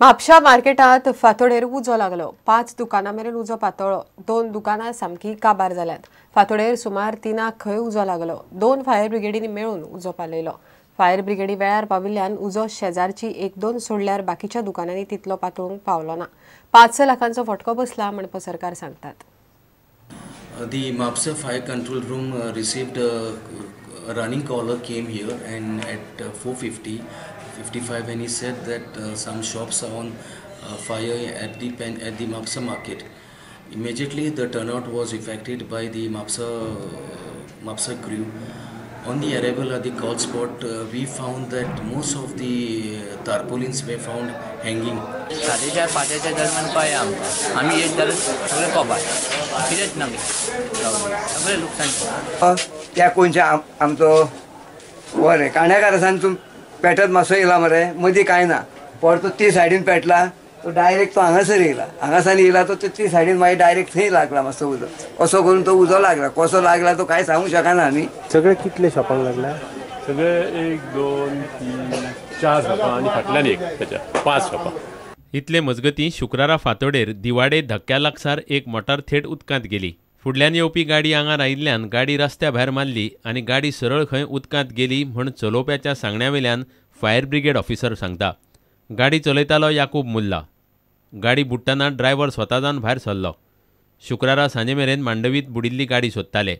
म्हापशा मार्केटात फातोडेर उजो लागलो. 5 दुकानां मेरेन उजो पातळ्ळो. 2 दुकानां सामकी काबार जाल्यात. फातोडेर सुमार 3 खंय उजो लागलो. 2 फायर ब्रिगेडींनी मेळून उजो पालयलो. फायर ब्रिगेडी वेळार पाविल्ल्यान उजो शेजारची 1-2 सोडल्यार बाकीच्या दुकानांनी तितलो पातळूंक पावलो ना. 5 लाखांचो फटको बसला म्हण पसरकार सांगतात. The Mapsa fire control room received a running caller came here and at 4:55 and he said that some shops are on fire at the Mapsa market. Immediately the turnout was effected by the Mapsa crew. On the arrival at the call spot, we found that most of the tarpaulins were found hanging. 4:30-5 दरम्यान कळ्ळें आमकां. आमी येत जाल्यार सगळें कबाड, कितेंच ना, सगळें लुकसाण. त्या कोनच्या आमचो बरें काणेकारासान तूं पेटत मातसो येयला मरे, मदीं कांय ना, परतो ती सायडीन पेटला तो डायरेक्ट तो हांगासर येयला, हांगासान येयला तो ती सायडीन मागीर डायरेक्ट थंय लागला मातसो उजो. असो करून तो उजो लागला. कसो लागला तो कांय सांगूंक शकना आमी. सगळे कितले शॉपांक लागला? सगळे 1, 2, 3, 4 शॉपां आनी फाटल्यान एक, ताच्या 5 शॉपां. इतले मजगतीं शुक्रारा फांतोडेर दिवाडे धक्क्या लागसार एक मोटार थेट उदकांत गेली. फुडल्यान येवपी गाडी आंगार आयिल्ल्यान गाडी रस्त्या भायर मारली आनी गाडी सरळ खंय उदकांत गेली म्हण चलोवप्याच्या सांगण्यावेल्यान फायर ब्रिगेड ऑफिसर सांगता. गाडी चलयतालो याकूब मुल्ला. गाडी बुडटना ड्रायव्हर स्वता जावन भायर सरलो. शुक्रारा सांजे मेरेन मांडवीत बुडिल्ली गाडी सोदताले.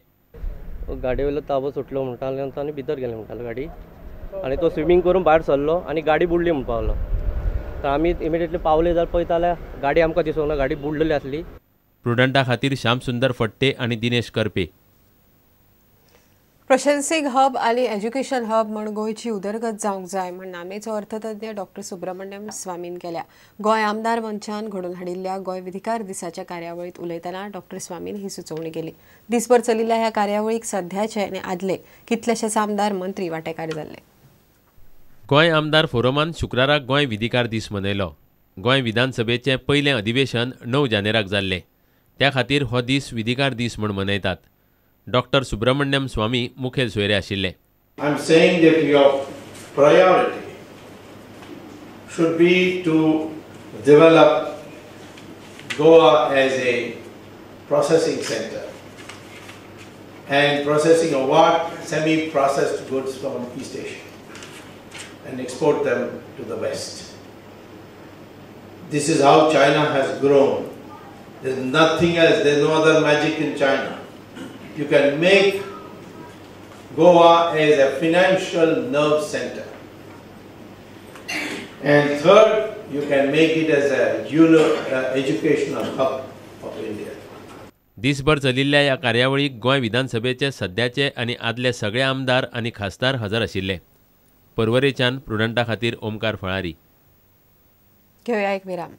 गाडयेवयलो ताबो सुटलो म्हणटा आनी भितर गेले म्हणटालो गाडी, आनी तो स्विमींग करून भायर सरलो आनी गाडी बुडली म्हण पावलो. तर आमी इमिडिएटली पावले जाल्यार पळयता जाल्यार गाडी आमकां दिसूंक ना, गाडी बुडलेली आसली. प्रुडंटा खातीर श्यामसुंदर फट्टे आनी दिनेश करपे. प्रोसेसिंग हब आनी एज्युकेशन हब म्हण गोंयची उदरगत जावंक जाय म्हण नामेचो अर्थतज्ञ डॉक्टर सुब्रमण्यम स्वामीन केल्या. गोंय आमदार मंचान घडोवन हाडिल्ल्या गोंय विधिकार दिसाच्या कार्यावळींत उलयतना डॉक्टर स्वामीन ही सुचोवणी केली. दिसभर चलिल्ल्या ह्या कार्यावळीक सध्याचे आनी आदले कितलेशेच आमदार मंत्री वांटेकार जाल्ले. गोंय आमदार फोरमान शुक्राराक गोंय विधिकार दीस मनयलो. गोंय विधानसभेचें पयलें अधिवेशन 9 जानेराक जाल्लें. त्या खातीर हो दीस विधिकार दीस म्हण मनयतात. डॉक्टर सुब्रमण्यम स्वामी मुखेल सोयरे आशिल्ले. I am saying that your priority should be to develop Goa as a processing centre and processing of what semi processed goods from East Asia and export them to the West. This is how China has grown. There's nothing else, there's no other magic in China. You can make Goa as a financial nerve center. And third, you can make it as a educational hub of India. दिसभर चलिल्ल्या ह्या कार्यावळीक गोंय विधानसभेचे सध्याचे आनी आदले सगळे आमदार आनी खासदार हजर आशिल्ले. पर्वरेच्यान प्रुडंटा खातीर ओमकार फळारी. घेवया एक विराम.